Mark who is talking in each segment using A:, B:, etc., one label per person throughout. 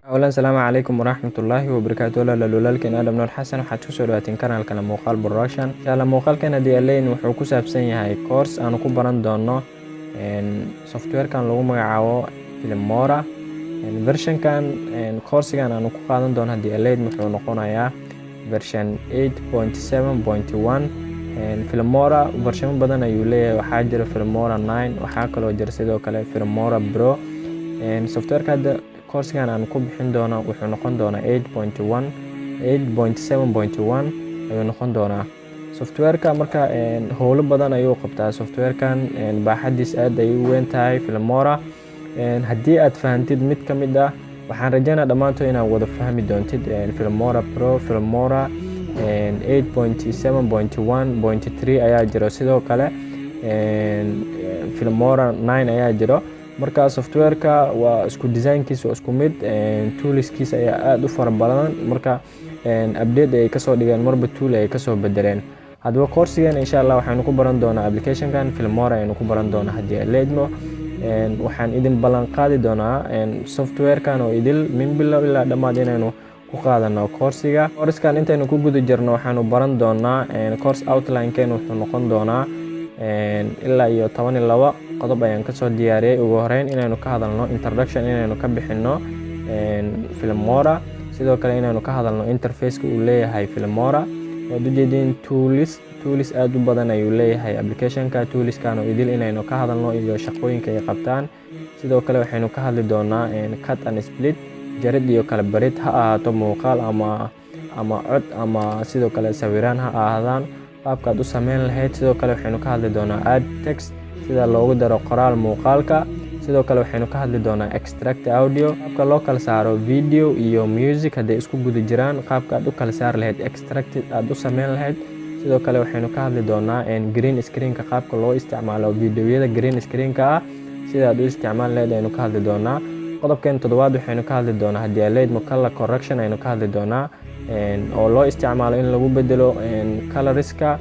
A: Awlan, salaamu calaykum waraxmatullaahi wabarakaatu. Walaalaal, walaalkeen Aadam Noor Xasan, waxaad kusoo dhawaateen kanaalkana Muuqaal Production. Insha Allah muuqaalkan haddii Alleyn wuxuu ku saabsan yahay course aanu ku baran doono softwarekan lagu magacaabo Filmora. Versionkan coursigan aanu ku qaadan doono haddii Alleyn wuxuu noqonayaa version 8.7.1. Filmora version badan ayuu leeyahay. Waxaa jira Filmora 9, waxaa kaloo jira sidoo kale Filmora Pro. Softwareka hadda coursigan aan ku bixin doono wuxuu noqon doonaa 8.1, 8.7.1 ayuu noqon doonaa softwareka. Marka howlo badan ayuu qabtaa softwarekan, baaxadiis aad ay u weyn tahay Filmora. Haddii aad fahantid mid ka mid ah, waxaan rajeynaa dhammaantood inaad wada fahmi doontid. Filmora Pro, Filmora 8.7.1.3 ayaa jiro, sidoo kale Filmora 9 ayaa jiro. Marka softwareka waa isku designkiisa, waa isku mid, toolskiisa ayaa aada u fara badan. Marka update ay kasoo dhigeen, marba tool ay kasoo bedeleen. Haddaba coursigan insha Allah waxaynu ku baran doonaa applicationkan Filmora aynu ku baran doonaa haddii aan leedmo. Waxaan idin ballan qaadi doonaa softwarekan oo idil min bilow ilaa dhammaad inaynu ku qaadano coursiga. Coursekan intaynu ku guda jirno waxaanu baran doonaa, course outline-keen wuxuu noqon doonaa ilaa iyo 12 qodob ayaan kasoo diyaariyey. Ugu horeyn inaynu ka hadalno introduction, inaynu ka bixino Filmora, sidoo kale inaynu ka hadalno interfaceka uu leeyahay Filmora. Waad ujeediin, tools aada u badan ayuu leeyahay applicationka. Toolskan oo idil inaynu ka hadalno iyo shaqooyinka ay qabtaan. Sidoo kale waxaynu ka hadli doonaa cut and split, jarid iyo kala barid, ha ahaato muuqaal ama cod ama sidoo kale sawiraan ha ahaadaan, qaabkaad u sameyn lahayd. Sidoo kale waxaynu ka hadli doonaa add text, sida loogu daro qoraal muuqaalka. Sidoo kale waxaynu ka hadli doonaa extract audio, qaabka loo kala saaro video iyo music hadday isku guda jiraan, qaabka aad u kala saari lahayd, extracted aad u sameyn lahayd. Sidoo kale waxaynu ka hadli doonaa green screenka, qaabka loo isticmaalo videoyada green screenka ah, sida aad u isticmaali lahayd aynu ka hadli doonaa. Qodobkeen toddobaad waxaynu ka hadli doonaa haddii aleydmo color correction aynu ka hadli doonaa, oo loo isticmaalo in lagu bedelo colorska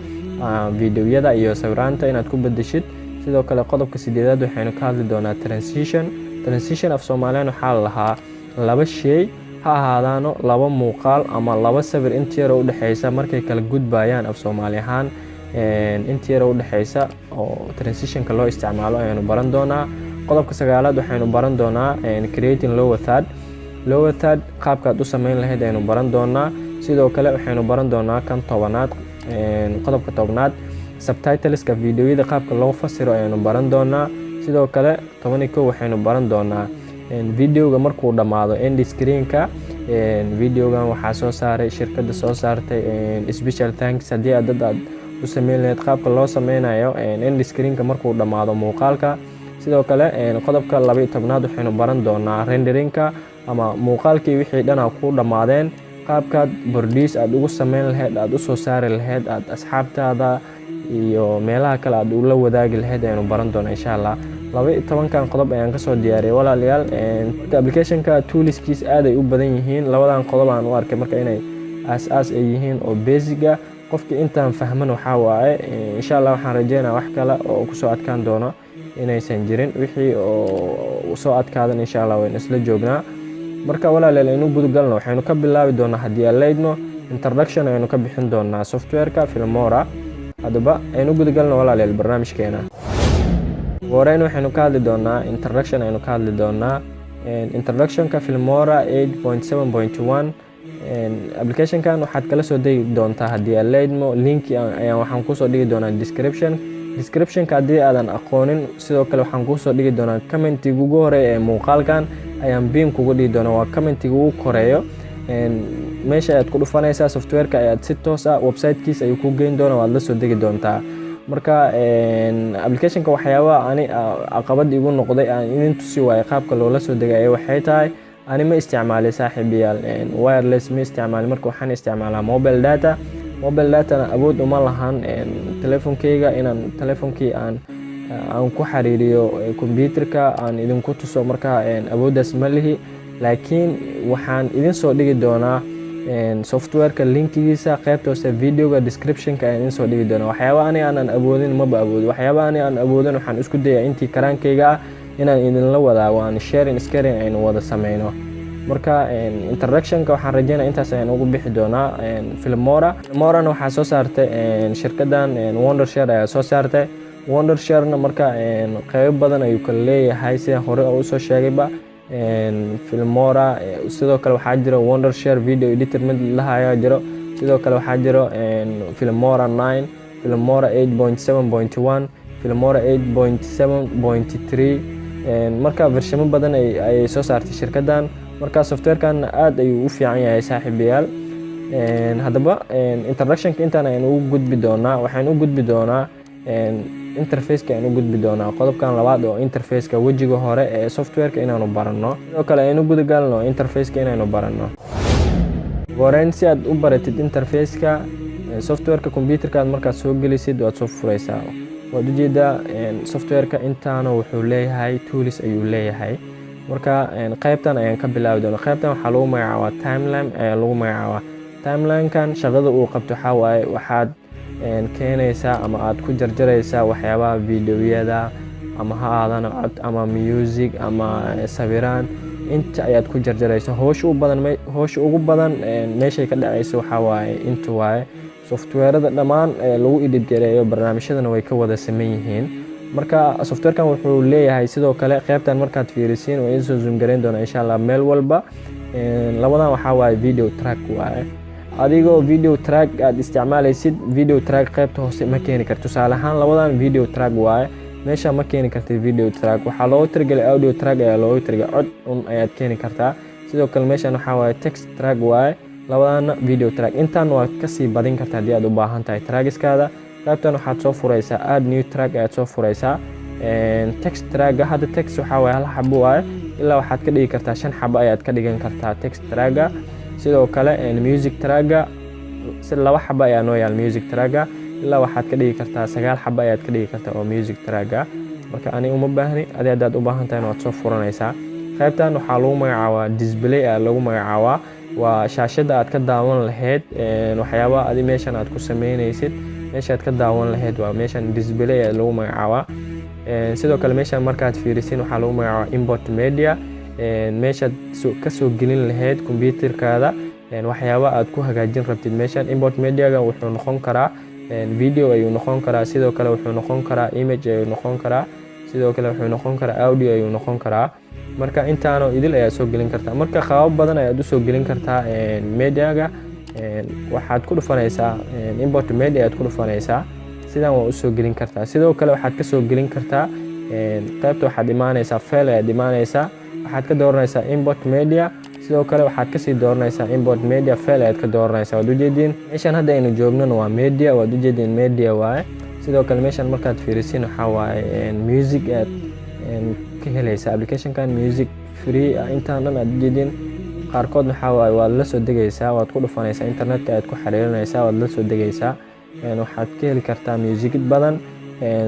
A: videoyada iyo sawiraanta inaad ku bedeshid. Sidoo kale qodobka sideedaad waxaynu ka hadli doonaa transition. Transition af Soomaaliyan waxaa la lahaa laba shay ha ahaadaano, laba muuqaal ama laba sawir inta yaro udhexeysa markay kala gudbayaan, af Soomaali ahaan inta yaro udhexeysa oo transitionka loo isticmaalo ayaynu baran doonaa. Qodobka sagaalaad waxaynu baran doonaa creating lower third. Lower third qaabkaad u sameyn lahayd aynu baran doonaa. Sidoo kale waxaynu baran doonaa kan 10aad, qodobka 10aad, subtitleska videoyada qaabka loo fasiro ayaynu baran doonaa. Sidoo kale 11 waxaynu baran doonaa videoga markuu dhammaado end screenka. Videogan waxaa soo saaray shirkadda soo saartay, special thanks haddii aad dad aad u sameyn lahayd, qaabka loo sameynayo end screenka markuu dhammaado muuqaalka. Sidoo kale qodobka 12aad waxaynu baran doonaa renderingka, ama muuqaalkii wixii dhanaa ku dhammaadeen, qaabkaad produce aad ugu sameyn lahayd, aad usoo saari lahayd, aad asxaabtaada iyo meelaha kale aad ula wadaagi lahayd ayaynu baran doonaa insha Allah. 12-kan qodob ayaan kasoo diyaariyay, walaalayaal. Marka applicationka toolskiis aad ay u badan yihiin. Labadan qodob aan u arkay marka inay aas-aas ay yihiin oo basic ah, qofki intaan fahman waxaa waaye insha Allah waxaan rajeynaya wax kale oo kusoo adkaan doono inaysan jirin. Wixii oo soo adkaadan insha Allah waynu isla joognaa. Marka walaalayaal, aynu gudagalno. Waxaynu ka bilaabi doonaa haddii aan leydmo introduction aynu ka bixin doonaa softwareka Filmora. Haddaba aynu gudagalno, walaalayaal, barnaamijkeena. Ugu horeyn waxaynu ka hadli doonaa introduction, aynu ka hadli doonaa introductionka Filmora 8.7.1. Applicationkan waxaad kala soo degi doontaa haddii aad leydmo linki ayaan waxaan kusoo dhigi doonaa description. Descriptionka haddii aadan aqoonin, sidoo kale waxaan kusoo dhigi doonaa commentiga ugu horeeya ee muuqaalkan ayaan pin kugu dhigi doonaa. Waa commentiga ugu koreeyo, meesha ayaad ku dhufanaysaa, softwareka ayaad si toos ah websitekiis ayuu ku geyn doonaa, waad la soo degi doontaa. Marka applicationka waxyaabaha ani caqabad igu noqday aan idin tusi waayo qaabka loola soo degaya waxay tahay, ani ma isticmaalay, saaxiibayaal, wireless ma isticmaali. Marka waxaan isticmaalaa mobile data. Mobile datana awood uma lahan telefonkeyga inaan telefonkii aan ku xiriiriyo computerka aan idinku tuso. Marka awooddaas ma lihi, laakiin waxaan idin soo dhigi doonaa softwareka linkigiisa qaybta hoose videoga descriptionka ayaan idin soo dhigi doonaa. Waxyaaba ani aanan awoodin maba awoodin, waxyaaba ani aan awoodin waxaan isku dayaa intii karaankeyga ah inaan idinla wadaago, aan sharing sharing aynu wada sameyno. Marka introductionka waxaan rajeynaya intaas ayaan ugu bixi doonaa Filmora. Filmorana waxaa soo saartay shirkaddan Wondershare ayaa soo saartay. Wondersharena marka qeybo badan ayuu kala leeyahay, sida hore oo usoo sheegayba Filmora. Sidoo kale waxaa jiro Wondershare Video Editor mid lahayaa jiro. Sidoo kale waxaa jiro Filmora 9, Filmora 8.7.1, Filmora 8.7.3. Marka versiono badan ayay soo saartay shirkaddan. Marka softwarekan aad ayuu u fiican yahay, saaxiibayaal. Haddaba introductionka intaan ayaan ugu gudbi doonaa. Waxaan u gudbi doonaa interfaceka ayaan u gudbi doonaa, qodobkan labaad oo interfaceka, wejiga hore ee softwareka inaanu baranno. Sidoo kale aynu gudagalno interfaceka inaynu baranno. Ugu horeyn, si aad u baratid interfaceka softwareka, computerkaad markaad soo gelisid waad soo fureysaa. Waad ujeedaa softwareka intaana wuxuu leeyahay, tools ayuu leeyahay. Marka qaybtan ayaan ka bilaabi doona. Qaybtan waxaa lagu magacaabaa timeline ayaa lagu magacaabaa. Timelinekan shaqada uu qabto waxaa waaye waxaad keenaysaa ama aad ku jarjaraysaa waxyaabaha videoyada, ama ha ahaadaan cod ama music ama sawiraan, inta ayaad ku jarjaraysa. Howsha u badan, howsha ugu badan meeshay ka dhacayso waxaa waaye inta waaye. Softwareada dhammaan lagu edit gareeyo barnaamijyadana way ka wada saman yihiin. Marka softwarekan wuxuu leeyahay sidoo kale qaybtan markaad fiirisiin, waa idiin soo zoom gareyn doona insha Allah. Meel walba labadan waxaa waaye video track waaye. Adigoo video track aad isticmaalaysid, video track qaybta hoose ma keeni karto. Tusaale ahaan, labadan video track waaye, meesha ma keeni kartid video track. Waxaa loogu talagalay audio track ayaa loogu talagalay, cod un ayaad keeni kartaa. Sidoo kale meeshan waxaa waaye text track waaye, labadana video track. Intaan waad kasii badin kartaa haddii aad u baahan tahay trackiskaada. Qaybtan waxaad soo fureysaa add new track ayaad soo fureysaa. Text tracka hadda text waxaa waaye hal xabo waaye, ilaa waxaad ka dhigi kartaa shan xabo ayaad ka dhigan kartaa text tracka. Sidoo kale music tracka si laba xabo ayaa noo yaal music tracka, ilaa waxaad ka dhigi kartaa sagaal xabo ayaad ka dhigi kartaa oo music tracka. Marka ani uma baahni, adi haddaad u baahan tahayna waad soo furanaysaa. Qaybtan waxaa lagu magacaabaa display ayaa lagu magacaabaa. Waa shaashadda aad ka daawan lahayd waxyaabaha adi meeshan aad ku sameynaysid. Meeshaad ka daawan lahayd waa meeshan, display ayaa lagu magacaabaa. Sidoo kale meeshan markaad fiirisin waxaa lagu magacaabaa import media, meeshaad kasoo gelin lahayd computerkaada waxyaaba aad ku hagaajin rabtid. Meeshan import mediaga wuxuu noqon karaa video ayuu noqon karaa, sidoo kale wuxuu noqon karaa image ayuu noqon karaa, sidoo kale wuxuu noqon karaa audio ayuu noqon karaa. Marka intaanoo idil ayaad soo gelin kartaa. Marka qaabab badan ayaad usoo gelin kartaa mediaga. Waxaad ku dhufanaysaa import media ayaad ku dhufanaysaa, sidan waa usoo gelin kartaa. Sidoo kale waxaad kasoo gelin kartaa qaybta, waxaad imaanaysaa file ayaad imaanaysaa, waxaad ka dooranaysaa import media. Sidoo kale waxaad kasii dooranaysaa import media file ayaad ka dooranaysaa. Waad ujeediin meeshan hadda aynu joognona waa media, waad ujeediin media waaye. Sidoo kale meeshan markaad fiirisin waxaa waaye music aad ka helaysaa applicationkan, music free ah intaan dhan aad ujeediin. Qaarkood waxaa waaye waad la soo degaysaa, waad ku dhufanaysaa, internetka ayaad ku xiriirinaysaa, waad la soo degaysaa. Waxaad ka heli kartaa music badan,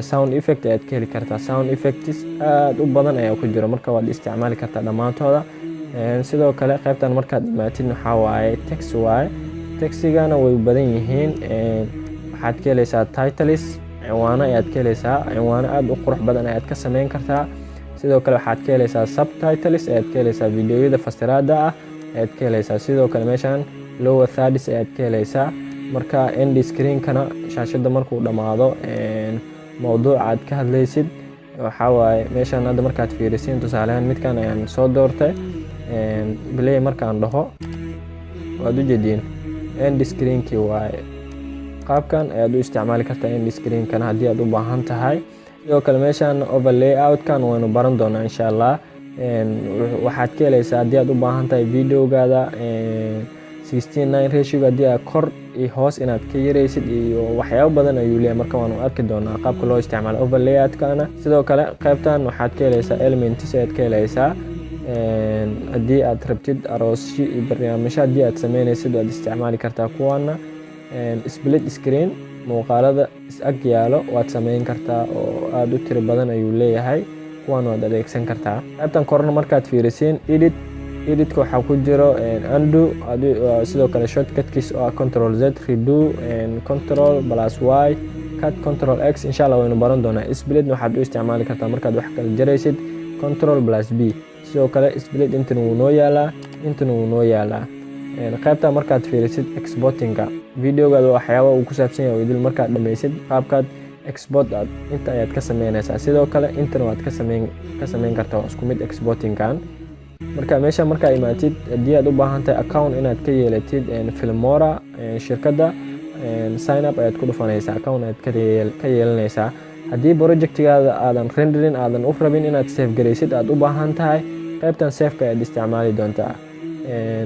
A: sound effect ayaad ka heli kartaa, sound effects aad u badan ayaa ku jiro. Marka waad isticmaali kartaa dhammaantooda. Sidoo kale qaybtan markaad imaatid waxaa waaye text waaye. Textigana way badan yihiin. Waxaad ka helaysaa titles, ciwaano ayaad ka helaysaa, ciwaano aad u qurux badan ayaad ka sameyn kartaa. Sidoo kale waxaad ka helaysaa subtitles ayaad ka helaysaa, videoyada fasiraada ah ayaad ka helaysaa. Sidoo kale meeshan lower thirds ayaad ka helaysaa. Marka end screenkana shaashadda markuu dhammaado mowduuca aad ka hadlaysid waxaa waaye meeshan. Hadda markaad fiirisiin, tusaalehaan midkan ayaan soo doortay, play markaan dhaho waad ujeediin end screenkii waaye. Qaabkan ayaad u isticmaali kartaa end screenkan haddii aad u baahan tahay. Sidoo kale meeshan overlayoutkan waynu baran doonaa insha Allah. Waxaad ka helaysaa haddii aad u baahan tahay videogaada 16:9 ratio haddii aad kor iyo hoos inaad ka yaraysid iyo waxyaabo badan ayuu leeyahay. Marka waanu arki doonaa qaabka loo isticmaalo overlayoutkana. Sidoo kale qaybtan waxaad ka helaysaa elements ayaad ka helaysaa. Haddii aad rabtid aroosyo iyo barnaamijyo haddii aad sameynaysid, waad isticmaali kartaa kuwaana. Split screen, muuqaalada is ag yaalo waad sameyn kartaa oo aada u tiro badan ayuu leeyahay, kuwan waad adeegsan kartaa. Qaybtan korna markaad fiirisiin edit, editka waxaa ku jiro undo, sidoo kale shortcutkiis oo ah Control Z, redo Control plus Y, cut Control X. Insha Allah waynu baran doonaa. Split waxaad u isticmaali kartaa markaad wax kala jaraysid, Control plus B. Sidoo kale split intan wuu noo yaalaa. Intana wuu noo yaalaa. Qaybta markaad fiirisid exportinga videogaada, waxyaaba uu ku saabsan yahay idil markaad dhammaysid, qaabkaad export aad inta ayaad ka sameynaysaa. Sidoo kale intana waad ka sameyn kartaa, waa isku mid exportingkan. Marka meesha markaa imaatid, haddii aad u baahan tahay account inaad ka yeelatid Filmora shirkadda, sign up ayaad ku dhufanaysaa, account ayaad ka yeelanaysaa. Haddii projectigaada aadan rendering aadan u rabin inaad save garaysid aad u baahan tahay, qaybtan saveka ayaad isticmaali doontaa.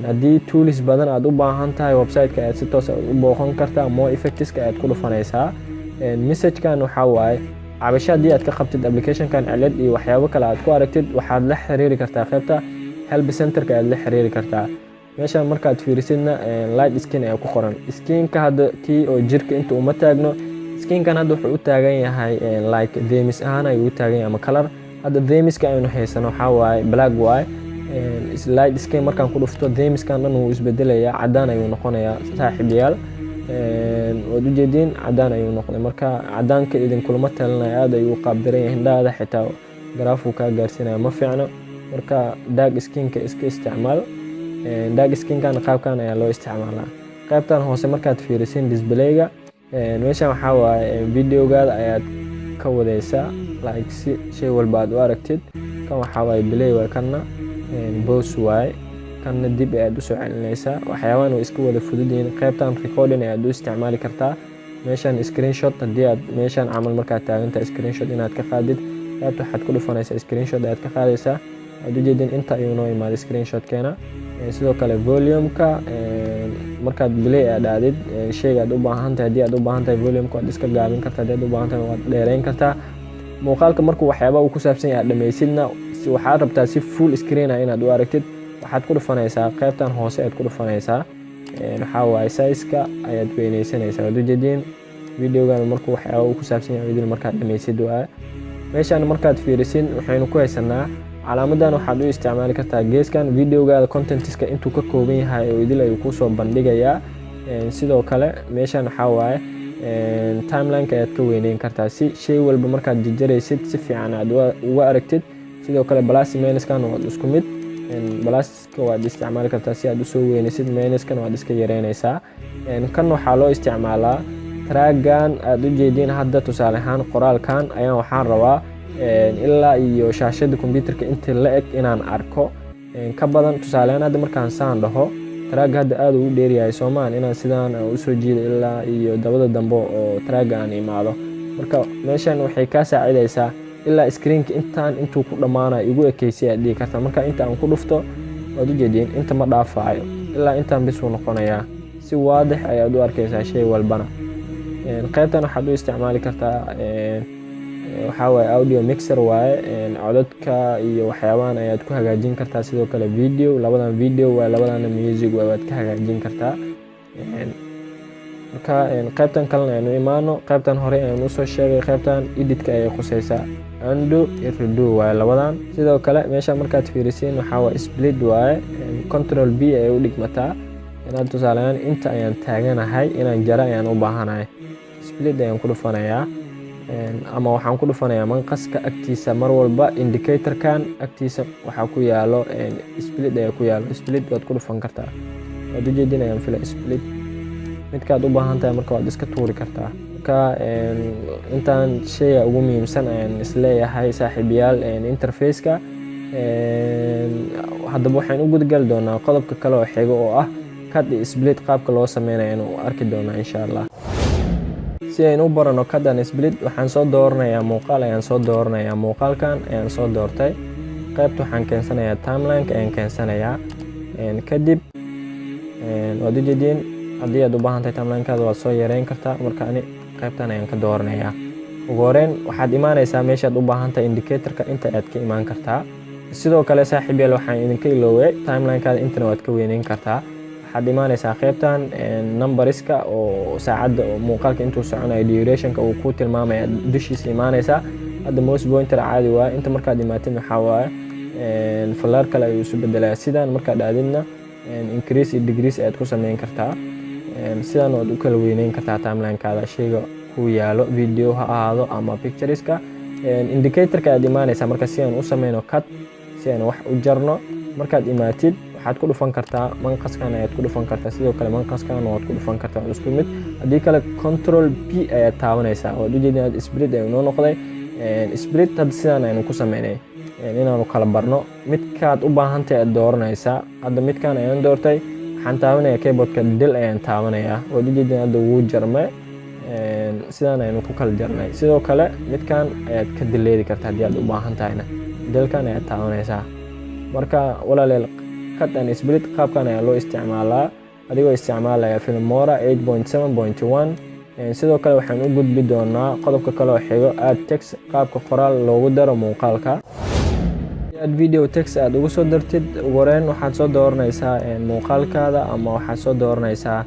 A: Haddii tools badan aad u baahan tahay, website-ka ayaad si toos u booqan kartaa, more effectska ayaad ku dhufanaysaa. Messagekan waxaa waaye cabasho haddii aad ka qabtid applicationkan, cilad iyo waxyaabo kale aad ku aragtid, waxaad la xiriiri kartaa qaybta help centerka ayaad la xiriiri kartaa. Meeshan markaad fiirisidna, light skin ayaa ku qoran. Skinka hadda kii oo jirka inta uma taagno. Skinkan hadda wuxuu u taagan yahay like themes ahaan ayuu u taagan yahay ama color. Hadda themeska aynu haysano waxaa waaye black waaye. Light skin markaan ku dhufto, themeskan dhan wuu isbedelayaa, cadaan ayuu noqonayaa. Saaxiibayaal, waad ujeediin, cadaan ayuu noqday. Marka cadaanka idinkulama talinaya, aad ayuu u qaabdaran yahay, indhahada xitaa garaafuu kaa gaarsiinaya, ma fiicno. Marka dark skinka iska isticmaal. Dark skinkan qaabkan ayaa loo isticmaalaa. Qaybtan hoose markaad fiirisin displayga, meeshan waxaa waaye videogaada ayaad ka wadeysaa, like si shay walba aad u aragtid. Kan waxaa waaye play waaye, kanna pause waaye, kanna dib ayaad usoo celinaysaa. Waxyaabahan way iska wada fudud yihiin. Qaybtan recording ayaad u isticmaali kartaa. Meeshan screenshot, haddii aad meeshan camal markaad taagantahay screenshot inaad ka qaadid, qaybta waxaad ku dhufanaysaa screenshot ayaad ka qaadaysaa. Waad ujeedin, inta ayuu noo imaaday screenshotkeena. Sidoo kale volumeka markaad play aad aadid sheyga aad u baahan tahay, haddii aad u baahan tahay volumeka waad iska gaabin kartaa, haddii aad u baahan tahay waad dheereyn kartaa. Muuqaalka markuu waxyaaba uu ku saabsan yahay aad dhammaysidna, waxaad rabtaa si full screen ah inaad u aragtid, waxaad ku dhufanaysaa qaybtan hoose ayaad ku dhufanaysaa. Waxaa waaye sizeka ayaad weyneysanaysaa. Waad ujeediin, videogan markuu waxyaaba uu ku saabsan yahay idil markaad dhammaysid waaye. Meeshan markaad fiirisid, waxaynu ku haysanaa calaamadan. Waxaad u isticmaali kartaa geeskan videogaada contentiska intuu ka kooban yahay oo idil ayuu kusoo bandhigayaa. Sidoo kale meeshan waxaa waaye timelineka ayaad ka weyneyn kartaa, si shay walba markaad jarjaraysid si fiican aad uga aragtid. Sidoo kale plus minuskan waad isku mid. Pluska waad isticmaali kartaa si aad usoo weynaysid, minuskan waad iska yareynaysaa. Kan waxaa loo isticmaalaa trackan aad u jeediin. Hadda tusaale ahaan qoraalkan ayaan waxaan rabaa ilaa iyo shaashada computerka inta la eg inaan arko ka badan. Tusaalehaan hadda markaan saan dhaho, trackga hadda aad uu u dheeryahay soomaan, inaan sidaan usoo jiido ilaa iyo dabada dambe oo trackga aan imaado. Marka meeshan waxay kaa saacidaysaa ilaa screenka intaan intuu ku dhammaanayo igu ekeysay aad dhihi kartaa. Marka inta aan ku dhufto, waad ujeediin, inta ma dhaafayo, ilaa intaan bisuu noqonayaa. Si waadix ayaad u arkaysaa shay walbana. Qaybtan waxaad u isticmaali kartaa waxaa waaye audio mixer waaye, codadka iyo waxyaabahan ayaad ku hagaajin kartaa. Sidoo kale video, labadan video waaye, labadana music waaye, waad ka hagaajin kartaa. Marka qaybtan kalena aynu imaano. Qaybtan hore aynu usoo sheegay, qaybtan editka ayay khuseysaa, undo iyo redo waaye labadan. Sidoo kale meesha markaad fiirisiin, waxaa waaye split waaye, control B ayay u dhigmataa. Inaad tusaalehaan inta ayaan taaganahay, inaan jara ayaan u baahanahay, split ayaan ku dhufanayaa ama waxaan ku dhufanayaa manqaska agtiisa. Mar walba indicatorkan agtiisa waxaa ku yaalo split ayaa ku yaalo, split waad ku dhufan kartaa. Waad ujeedin ayaan fila, split midkaad u baahan tahay marka waad iska tuuri kartaa. Marka intaan shayga ugu muhiimsan ayaan isleeyahay, saaxiibayaal, interfaceka. Haddaba waxaan u gudgali doonaa qodobka kale oo xigo oo ah cut iyo split, qaabka loo sameynayo aynu arki doonaa insha Allah. Si aynu u barano cut and split, waxaan soo dooranayaa muuqaal ayaan soo dooranayaa. Muuqaalkan ayaan soo doortay. Qaybta waxaan keensanayaa timelineka ayaan keensanayaa. Kadib waad ujeediin, haddii aad u baahan tahay timelinekaada waad soo yareyn kartaa. Marka ani qaybtan ayaan ka dooranayaa. Ugu horeyn waxaad imaanaysaa meeshaad u baahan tahay, indicatorka inta ayaad ka imaan kartaa. Sidoo kale, saaxiib yaal, waxaan idinka ilooway, timelinekaada intana waad ka weyneyn kartaa. Waxaad imaanaysaa qaybtan numberiska oo saacadda oo muuqaalka intuu soconayo durationka uu ku tilmaamaya dushiisa imaanaysaa. Hadda mouse pointer caadi waaye. Inta markaad imaatid, waxaa waaye fallaar kale ayuu isu bedelayaa. Sidaan markaad aadidna, increase iyo decrease ayaad ku sameyn kartaa. Sidaan waad u kala weyneyn kartaa timelinekaada, shayga ku yaalo, video ha ahaado ama pictureska. Indicatorka aad imaanaysaa marka si aan u sameyno cut, si aan wax u jarno. Markaad imaatid, waxaad imaanaysaa qaybtan editka ayaad imaanaysaa. Waxaad ku dhufan kartaa manqaskan ayaad ku dhufan kartaa. Sidoo kale manqaskan waad ku dhufan kartaa, isku mid. Haddii kale Control P ayaad taabanaysaa. Waad ujeedin aad split ayuu noo noqday. Split hadda sidaan aynu ku sameynay inaanu kala barno. Midkaad u baahantahay aad dooranaysaa. Hadda midkan ayaan doortay. Waxaan taabanaya keyboardka, del ayaan taabanayaa. Waad ujeedin, hadda wuu jarmay. Sidaan aynu ku kala jarnay. Sidoo kale midkan ayaad ka dileedi kartaa haddii aad u baahan tahayna, delkan ayaad taabanaysaa. Marka walaaleel, cut and split qaabkan ayaa loo isticmaalaa adigoo isticmaalaya Filmora 8.7.1. Sidoo kale waxaan u gudbi doonaa qodobka kale oo xigo, add text, qaabka qoraal loogu daro muuqaalka. Aad video text aad ugu soo dartid, ugu horeyn waxaad soo dooranaysaa muuqaalkaada ama waxaad soo dooranaysaa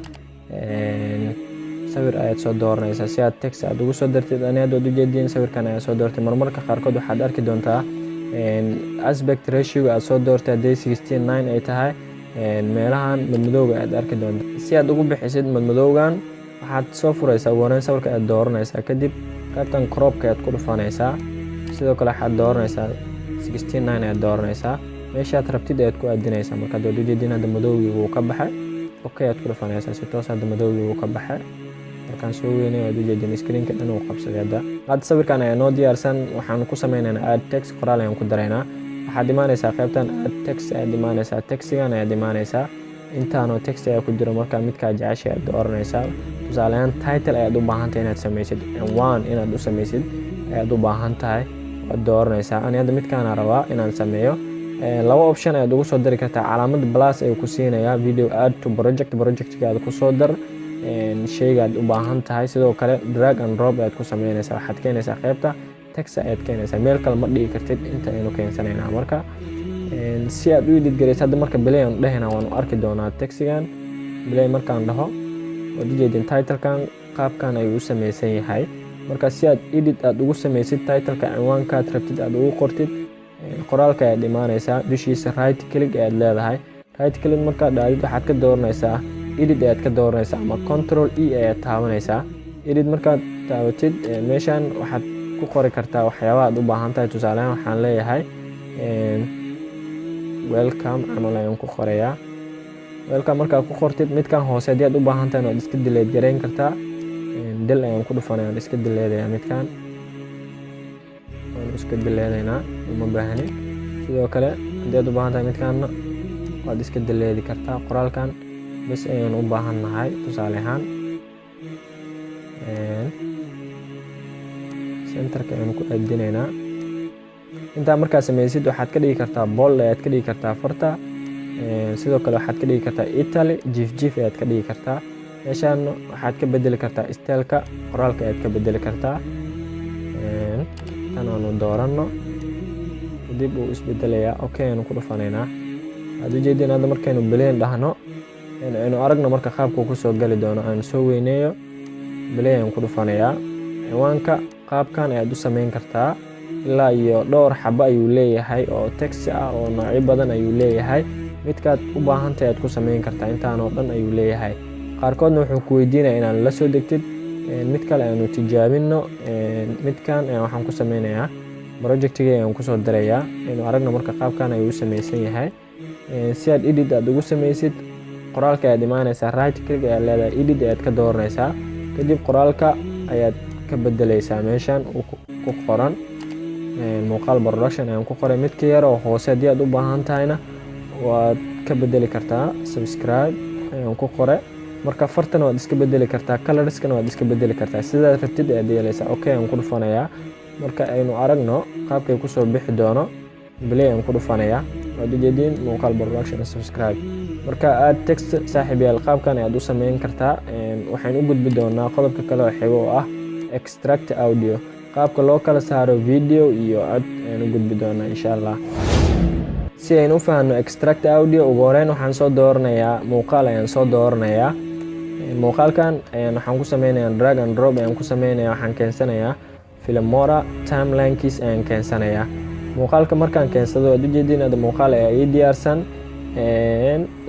A: sawir ayaad soo dooranaysaa si aad text aad ugu soo dartid. Ani hadda waad ujeediin, sawirkan ayaa soo doortay. Marmarka qaarkood waxaad arki doontaa aspect ratio aad soo doortay hadday 16:9 ay tahay, meelahan madmadowga aad arki doonta. Si aad ugu bixisid madmadowgan, waxaad soo furaysaa ugu horeyn sawirka aad dooranaysaa. Kadib qaybtan cropka ayaad ku dhufanaysaa. Sidoo kale waxaad dooranaysaa 16:9 ayaad dooranaysaa. Meeshaad rabtid ayaad ku aadinaysaa. Markaad waad ujeedin, hadda madowgii wuu ka baxay. Okay ayaad ku dhufanaysaa. Si toos hadda madowgii wuu ka baxay. Markaan soo weynay, waad ujeedin, screenka dhan uu qabsaday. Hadda sawirkan ayaa noo diyaarsan. Waxaan ku sameynaynaa add text, qoraal ayaan ku daraynaa. Waxaad imaanaysaa qaybtan add text ayaad imaanaysaa, textigan ayaad imaanaysaa. Intaanoo text ayaa ku jiro. Markaa midkaa jeceshay ayaad dooranaysaa. Tusaaleahaan title ayaad u baahan tahay inaad samaysid, cinwaan inaad u samaysid ayaad u baahan tahay, waad dooranaysaa. Ani hadda midkaana rabaa inaan sameeyo. Laba option ayaad ugu soo dari kartaa. Calaamad plus ayuu ku siinayaa, video add to project, projectkaada kusoo dar sheygaad u baahan tahay. Sidoo kale drag and drop ayaad ku sameynaysaa. Waxaad keenaysaa qaybta text ayaad keenaysaa, meel kale ma dhigi kartid. Inta aynu keensanaynaa. Marka si aad u edit garaysa hadda, marka play aanu dhehayna, waanu arki doonaa textigan. Play markaan dhaho, waad ujeedin, titlekan qaabkan ayuu u sameysan yahay. Marka si aad edit aad ugu sameysid titleka, cinwaankaad rabtid aad ugu qortid, qoraalka ayaad imaanaysaa dushiisa, right click ayaad leedahay. Right click markaad dhahdid, waxaad ka dooranaysaa edit ayaad ka dooranaysaa ama Control E ayaad taabanaysaa. Edit markaad taabatid, meeshan waxaad ku qori kartaa waxyaabaha aad u baahan tahay. Tusaalehaan waxaan leeyahay welcome camal ayaan ku qorayaa. Welcome markaad ku qortid, midkan hoose haddii aad u baahan tahay waad iska delete gareyn kartaa. Del ayaan ku dhufanaya, waan iska deleteayaa. Midkan waan iska deleteynaa, uma baahnin. Sidoo kale haddii aad u baahan tahay, midkaanna waad iska delete kartaa. Qoraalkan bes ayaan u baahan nahay. Tusaale ahaan centerka ayaan ku aadinaynaa. Intaa markaa sameysid, waxaad ka dhigi kartaa bold ayaad ka dhigi kartaa farta. Sidoo kale waxaad ka dhigi kartaa italic, jiif jiif ayaad ka dhigi kartaa. Meeshaan waxaad ka bedeli kartaa styleka qoraalka ayaad ka bedeli kartaa. Tan aanu dooranno, kadib uu isbedelayaa. Okay ayanu ku dhufanaynaa. Waad ujeedin, hadda markaynu play dhahno, aynu aragno marka qaabkuu kusoo gali doono. Aan soo weyneeyo, play ayaan ku dhufanayaa. Ciwaanka qaabkan ayaad u sameyn kartaa. Ilaa iyo dhowr xabo ayuu leeyahay oo text ah oo noocyo badan ayuu leeyahay. Midkaad u baahantahay ayaad ku sameyn kartaa. Intaan oo dhan ayuu leeyahay. Qaarkoodna wuxuu ku weydiinaya inaad la soo degtid. Mid kale aanu tijaabino. Midkan waxaan ku sameynayaa projectiga ayaan kusoo darayaa. Aynu aragno marka qaabkan ayuu u sameysan yahay. Si aad edit aad ugu sameysid, qoraalka ayaad imaanaysaa, right click ayaad leedahay, edit ayaad ka dooranaysaa. Kadib qoraalka ayaad ka bedeleysaa. Meeshan uu ku qoran Muuqaal Production ayaan ku qoray. Midka yar oo hoose haddii aad u baahan tahayna, waad ka bedeli kartaa. Subscribe ayaan ku qoray. Marka fartana waad iska bedeli kartaa, colorskana waad iska bedeli kartaa. Sidaad rabtid ayaad yeelaysaa. Okay ayaan ku dhufanayaa. Marka aynu aragno qaabkay kusoo bixi doono. Play ayaan ku dhufanayaa. Waad ujeediin, Muuqaal Production, subscribe. Marka aad text, saaxiib yaal, qaabkan ayaad u sameyn kartaa. Waxaynu u gudbi doonaa qodobka kale oo xigo oo ah extract audio, qaabka loo kala saaro video iyo cod ayaan u gudbi doonaa, insha Allah. Si aynu u fahanno extract audio, ugu horeyn waxaan soo dooranayaa muuqaal ayaan soo dooranayaa. Muuqaalkan ayaan waxaan ku sameynayaa drag and drop ayaan ku sameynaya. Waxaan keensanayaa Filmora timelinekiis ayaan keensanayaa. Muuqaalka markaan keensado, waad ujeediin, hadda muuqaal ayaa ii diyaarsan.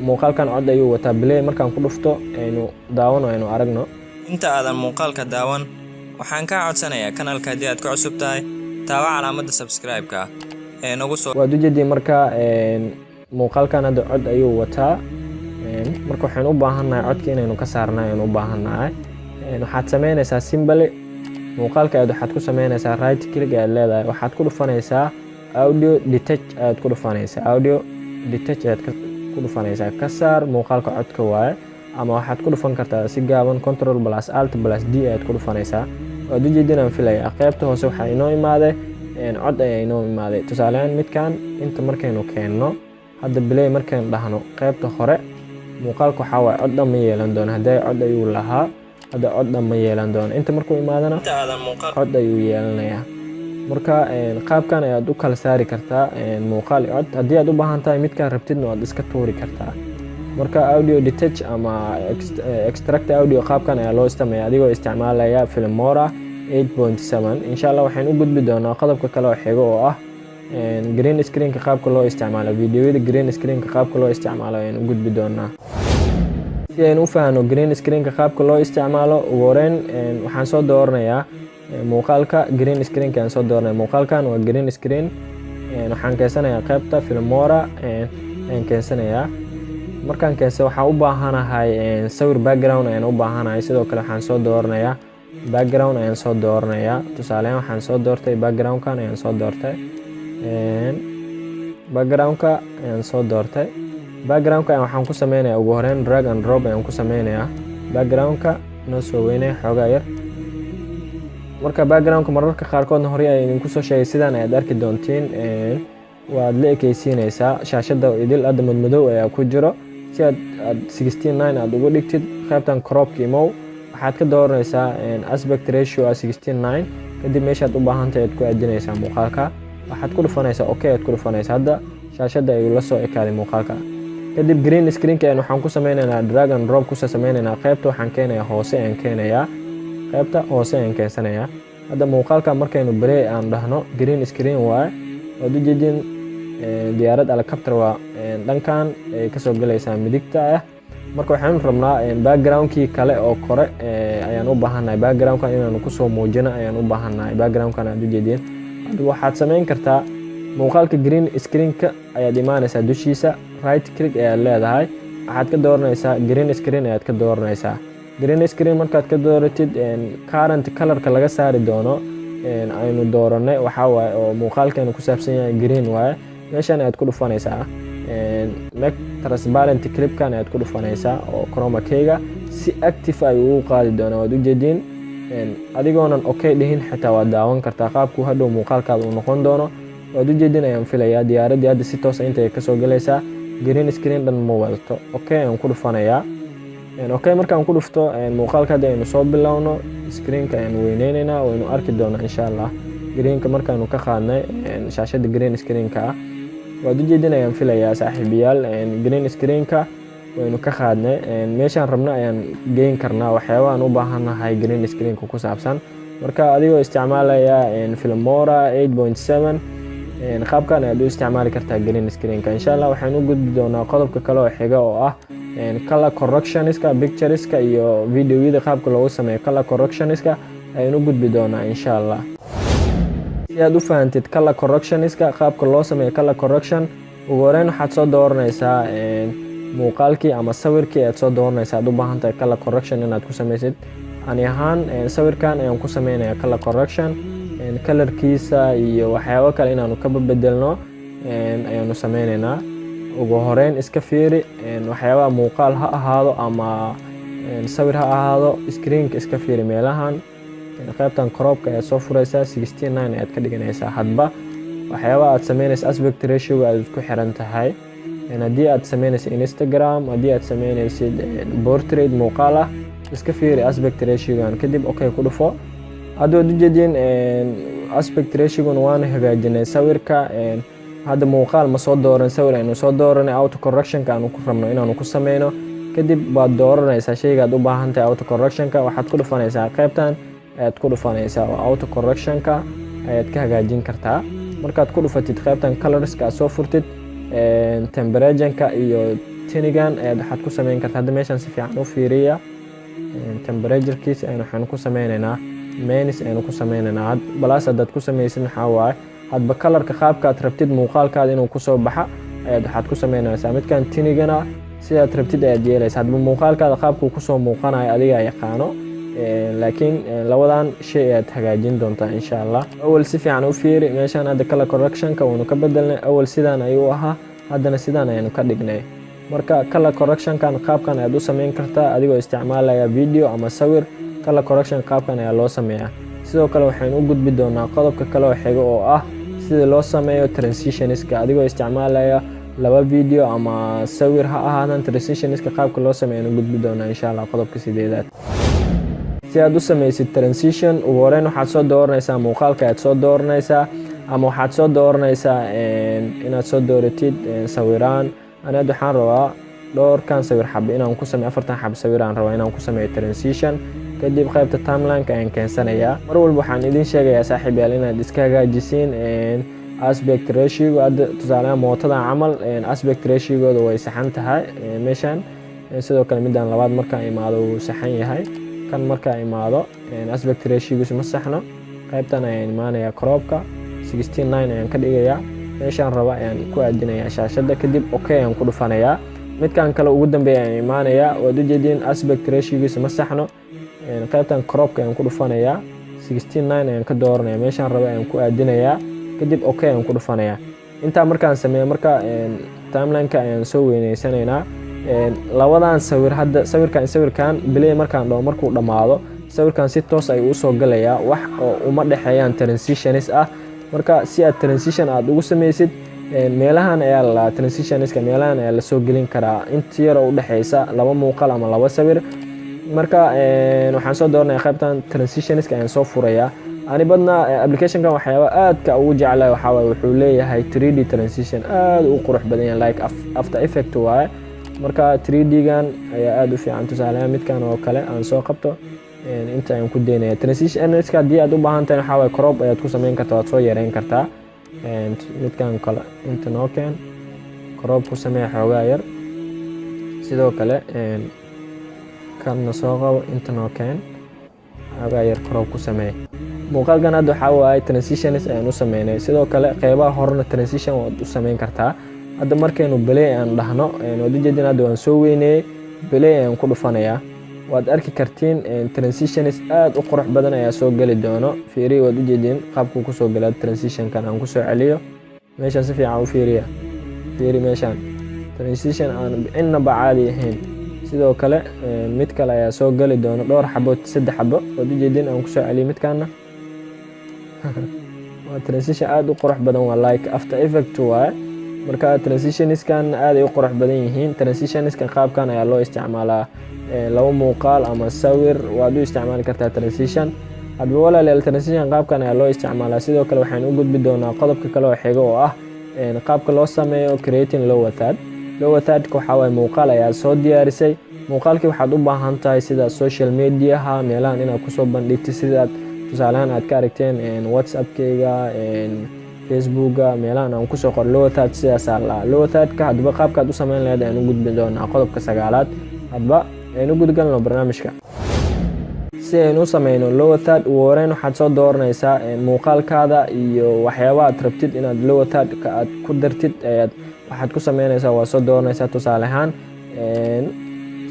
A: Muuqaalkan cod ayuu wataa. Play markaan ku dhufto, aynu daawano, aynu aragno.
B: Inta aadan muuqaalka daawan, waxaan kaa codsanayaa kanalka haddii aad ku cusub tahay, taaba calaamadda subscribe-ka ee nagu soo
A: Waad ujeediin. Marka Muuqaalkan hadda cod ayuu wataa. Marka waxaynu u baahannahay codka inaynu ka saarna aynu u baahannahay. Waxaad sameynaysaa simply, muuqaalka aad waxaad ku sameynaysaa right click ayaad leedahay, waxaad ku dhufanaysaa audio detach ayaad ku dhufanaysaa, audio detach ayaad ku dhufanaysaa. Ka saar muuqaalka codka waaye. Ama waxaad ku dhufan kartaa si gaaban Control plus Alt plus D ayaad ku dhufanaysaa. Waad ujeedin aan filaya, qaybta hoose waxaa inoo imaaday cod ayaa inoo imaaday. Tusaalehaan, midkan inta markaynu keenno, hadda play markaynu dhahno, qaybta hore muuqaalka waxaa waaye cod dhan ma yeelan doono. Haddii cod ayuu lahaa, hadda cod dhan ma yeelan doono. Inta markuu imaadana cod ayuu yeelanayaa. Marka qaabkan ayaad u kala saari kartaa muuqaal iyo cod. Haddii aad u baahan tahay, midkaan rabtidna waad iska tuuri kartaa. Marka audio detach ama extract audio qaabkan ayaa loo isticmaalaya adigoo isticmaalaya Filmora 8.7. Insha Allah waxaan u gudbi doonaa qodobka kale oo xigo, oo ah green screenka qaabka loo isticmaalo, videoyada green screenka qaabka loo isticmaalo ayaan u gudbi doonaa. Si aynu u fahanno green screenka qaabka loo isticmaalo, ugu horeyn waxaan soo dooranayaa muuqaalka green screenka ayaan soo dooranaya. Muuqaalkan waa green screen. Waxaan keensanayaa qaybta Filmora ayaan keensanayaa. Markaan keensa, waxaan u baahanahay sawir background ayaan u baahanahay. Sidoo kale waxaan soo dooranayaa background ayaan soo dooranayaa. Tusaalehaan, waxaan soo doortay backgroundkan ayaan soo doortay, backgroundka ayaan soo doortay. Backgroundka waxaan ku sameynayaa ugu horeyn drag and drop ayaan ku sameynayaa. Backgroundka noo soo weynaya xoogaa yar. Marka backgroundka mararka qaarkoodna horey ayaan idinku soo sheegay, sidaan ayaad arki doontiin. Waad la ekeysiinaysaa shaashadda idil. Hadda madmadow ayaa ku jiro. Si aad 16:9 aad ugu dhigtid, qaybtan cropka imow, waxaad ka dooranaysaa aspect ratio ah 16:9. Kadib meeshaad u baahantahay aad ku aadinaysaa muuqaalka, waxaad ku dhufanaysaa okay aad ku dhufanaysaa. Hadda shaashadda ayuu la soo ekaaday muuqaalka. Kadib green screenka ayaan waxaan ku sameynaynaa drag and drop kusoo sameynaynaa. Qaybta waxaan keenayaa hoose ayaan keenayaa, qaybta hoose ayaan keensanayaa. Hadda muuqaalka markaynu play aan dhahno, green screen waaye, waad ujeedin. Diyaarad helicopter waa dhankan ay kasoo galaysaa midigta ah. Marka waxaanu rabnaa backgroundkii kale oo kore ayaan u baahannahay, backgroundkan inaanu kusoo muujino ayaan u baahannahay. Backgroundkan aad ujeedin, hadda waxaad sameyn kartaa muuqaalka green screenka ayaad imaanaysaa dushiisa, right click ayaad leedahay, waxaad ka dooranaysaa green screen ayaad ka dooranaysaa. Green screen markaad ka dooratid, current colorka laga saari doono aynu dooranay waxaa waaye oo muuqaalkeenu ku saabsan yahay green waaye. Meeshan ayaad ku dhufanaysaa, make transparent clipkan ayaad ku dhufanaysaa oo chroma keyga si active ay ugu qaadi doonaa. Waad ujeediin, adigoonan okay dhihin xitaa waad daawan kartaa qaabku hadhow muuqaalkaada uu noqon doono. Waad ujeedin ayaan filayaa, diyaaraddii hadda si toosa intay kasoo galaysaa, green screen dhan ma wadato. Okay ayaan ku dhufanayaa. Okay markaan ku dhufto, muuqaalka hadda aynu soo bilowno, screenka ayaan weyneyneynaa, waynu arki doonaa insha Allah greenka markaanu ka qaadnay shaashadda green screenka ah. Waad ujeedin ayaan filayaa, saaxiibayaal, green screenka waynu ka qaadnay. Meeshaan rabno ayaan geyn karnaa waxyaabahan u baahannahay green screenka ku saabsan. Marka adigoo isticmaalaya Filmora 8.7, qaabkan ayaad u isticmaali kartaa green screenka. Insha Allah waxaan u gudbi doonaa qodobka kale oo xiga, oo ah color correctionska pictureska iyo videoyada, qaabka loogu sameeyo color correctionska ayaan u gudbi doonaa insha Allah. Si aad u fahantid color correctionska, qaabka loo sameeyo color correction, ugu horeyn waxaad soo dooranaysaa muuqaalkii ama sawirkii aad soo dooranaysaa aad u baahan tahay color correction inaad ku sameysid. Ani ahaan sawirkan ayaan ku sameynaya color correction, colorkiisa iyo waxyaabo kale inaanu ka bedelno ayaanu sameyneynaa. Ugu horeyn iska fiiri waxyaabaha, muuqaal ha ahaado ama sawir ha ahaado, screenka iska fiiri. Meelahan qaybtan cropka ayaad soo furaysaa, 16:9 ayaad ka dhiganaysaa. Hadba waxyaabaha aad sameynaysa aspect ratioga aad isku xiran tahay. Haddii aad sameynaysid Instagram, haddii aad sameynaysid portrait muuqaal ah, iska fiiri aspect ratiogan, kadib okay ku dhufo. Hadda waad ujeediin, aspect ratiogan waana hagaajinay sawirka. Hadda muuqaal ma soo dooran, sawir aynu soo dooranay auto correctionka aanu ku rabno inaanu ku sameyno. Kadib waad dooranaysaa shaygaad u baahan tahay auto correctionka, waxaad ku dhufanaysaa qaybtan ayaad ku dhufanaysaa oo auto correctionka ayaad ka hagaajin kartaa. Markaad ku dhufatid qaybtan colorska aad soo furtid, temperatureka iyo tintigan ayaad waxaad ku sameyn kartaa. Hadda meeshan si fiican u fiiriya, temperaturekiisa aynu waxaanu ku sameyneynaa minus aynu ku sameyneynaa. Plus haddaad ku sameysid, maxaa waaye, hadba colorka qaabkaad rabtid muuqaalkaada inuu kusoo baxa. Ayaad waxaad ku sameynaysaa midkan tinigana sidaad rabtid ayaad yeelaysaa. Hadba muuqaalkaada qaabkuu kusoo muuqanayo adigaa yaqaano, laakiin labadan shay ayaad hagaajin doontaa, insha Allah. Awal si fiican u fiiri meeshaan. Hadda color correctionka waynu ka bedelnay. Awal sidaan ayuu ahaa, haddana sidaan ayaynu ka dhignay. Marka color correctionkan qaabkan ayaad u sameyn kartaa adigoo isticmaalaya video ama sawir. Color correction qaabkan ayaa loo sameeyaa. Sidoo kale waxaynu u gudbi doonaa qodobka kale oo xigo, oo ah sida loo sameeyo transitionska adigoo isticmaalaya laba video ama sawir ha ahaadan. Transitionska qaabka loo sameeyo aynu gudbi doonaa, insha Allah, qodobka sideedaad. Si aad u sameysid transition, ugu horeyn waxaad soo dooranaysaa muuqaalka ayaad soo dooranaysaa, ama waxaad soo dooranaysaa inaad soo dooratid sawiraan. Ani hadda waxaan rabaa dhowrkan sawir xab inaan ku sameyo, 40 xab sawiraan rabaa inaan ku sameeyo transition. Kadib qaybta timelineka ayaan keensanayaa. Mar walba waxaan idin sheegayaa, saaxiib yaal, inaad iska hagaajisiin aspect ratio. Hadda tusaalehaan mootadan camal aspect ratiogooda way saxan tahay meeshan. Sidoo kale midaan labaad markaan imaado wuu saxan yahay. Kan markaa imaado aspect ratiogiisu ma saxno. Qaybtan ayaan imaanayaa, cropka 16:9 ayaan ka dhigayaa. Meeshaan raba ayaan ku aadinayaa shaashadda, kadib okay ayaan ku dhufanayaa. Midkan kale ugu dambeeya ayaan imaanayaa. Waad ujeediin, aspect ratiogiisa ma saxno. Qaybtan cropka ayaan ku dhufanayaa, 16:9 ayaan ka dooranaya, meeshaan raba ayaan ku aadinayaa, kadib okay ayaan ku dhufanayaa. Intaa markaan sameeyo, marka timelineka ayaan soo weyneysanaynaa labadan sawir. Hadda sawirkan, sawirkan play markaan dhaho, markuu dhammaado sawirkan si toos ayuu usoo galayaa, wax oo uma dhexeeyaan transitions ah. Marka si aad transition aad ugu sameysid, meelahan ayaa la transitionska meelahan ayaa lasoo gelin karaa, inta yaroo udhexeysa laba muuqaal ama laba sawir. Marka waxaan soo dooranaya qaybtan transitionska ayaan soo furayaa. Ani badnaa applicationkan waxyaaba aadka ugu jeclahay waxaa waaye wuxuu leeyahay 3D transition aad u qurux badan yahay, like After Effect waaye. Marka 3D-gan ayaa aada u fiican. Tusaalehaan midkan oo kale aan soo qabto, inta ayaan ku daynaya. Transitionska haddii aad u baahan tahay, waxaa waaye crop ayaad ku sameyn kartaa, waad soo yareyn kartaa. Midkan kale inta noo keen, crop ku samee xoogaa yar. Sidoo kale kanna soo qabo, inta noo keen, xoogaa yar crop ku samee. Muuqaalkan hadda waxaa waaye transitions ayaan u sameynay. Sidoo kale qeybaha horena transition waad u sameyn kartaa. Hadda markaynu play aan dhahno, waad ujeedin, hadda waan soo weyneeyey, play ayaan ku dhufanayaa. Waad arki kartiin, transitions aad u qurux badan ayaa soo geli doono. Fiiriya, waad ujeedin qaabkuu kusoo gala transitionkan. Aan kusoo celiyo meeshaan, si fiican u fiiriya. Fiiri meeshaan, transition aan innaba caadi ahayn. Sidoo kale mid kale ayaa soo geli doono, dhowr xabo, saddex xabo, waad ujeedin. Aan kusoo celiyo midkaana. Waa transition aad u qurux badan, waa like After Effect waaye. Marka transitionskan aad ay u qurux badan yihiin. Transitionska qaabkan ayaa loo isticmaalaa. Laba muuqaal ama sawir waad u isticmaali kartaa transition. Hadba walaalayaal, transition qaabkan ayaa loo isticmaalaa. Sidoo kale waxaynu u gudbi doonaa qodobka kale oo xigo, oo ah qaabka loo sameeyo creating lower third. Lower thirdka waxaa waaye muuqaal ayaa soo diyaarisay. Muuqaalkii waxaad u baahan tahay sida social mediaha meelahan inaad kusoo bandhigtid, sidaad tusaalehaan aad ka aragteen WhatsAppkeyga, Facebooka, meelahan aan kusoo qoro lower third, sidaasaa la lower thirdka. Hadba qaabkaad u sameyn lahayd ayaan u gudbi doonaa qodobka sagaalaad. Hadba aynu gudgalno barnaamijka. Si aynu u sameyno lower third, ugu horeyn waxaad soo dooranaysaa muuqaalkaada iyo waxyaaba aad rabtid inaad lower thirdka aad ku dartid ayaad waxaad ku sameynaysaa, waa soo dooranaysaa. Tusaale ahaan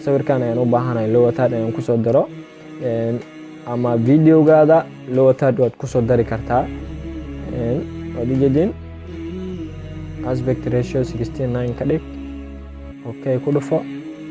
A: sawirkan ayaan u baahanahay lower third ayaan kusoo daro, ama videogaada lower third waad kusoo dari kartaa. Waad ujeedin, aspect ratio 16:9 ka dhig, okay ku dhufo.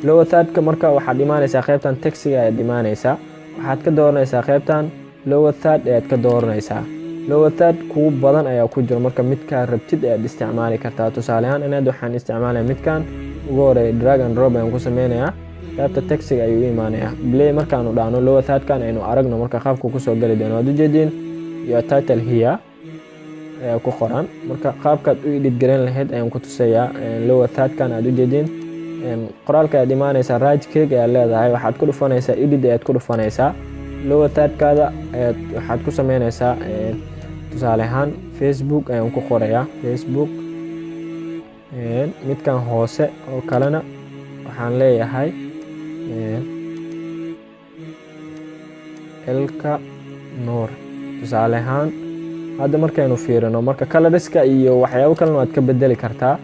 A: Lower thirdka marka waxaad imaanaysaa qaybtan textiga ayaad imaanaysaa, waxaad ka dooranaysaa qaybtan lower third ayaad ka dooranaysaa. Lower third kuwo badan ayaa ku jiro, marka midkaa rabtid ayaad isticmaali kartaa. Tusaale ahaan inaad waxaan isticmaalaya midkan ugu horeeya, drag and drop ayaan ku sameynayaa, qaybta textiga ayuu u imaanayaa. Play markaanu dhahno, lower thirdkan aynu aragno marka qaabku kusoo geli doono. Waad ujeediin, your title here ayaa ku qoran. Marka qaabkaad u edit gareyn lahayd ayaan ku tusayaa. Lower thirdkan aad ujeediin, qoraalka ayaad imaanaysaa, right click ayaad leedahay, waxaad ku dhufanaysaa edit ayaad ku dhufanaysaa. Lower thirdkaada ayaad waxaad ku sameynaysaa, tusaale ahaan Facebook ayaan ku qorayaa, Facebook. Midkan hoose oo kalena waxaan leeyahay Elka Nuur, tusaale ahaan. Hadda markaynu fiirino, marka colorska iyo waxyaabo kalena waad ka bedeli kartaa.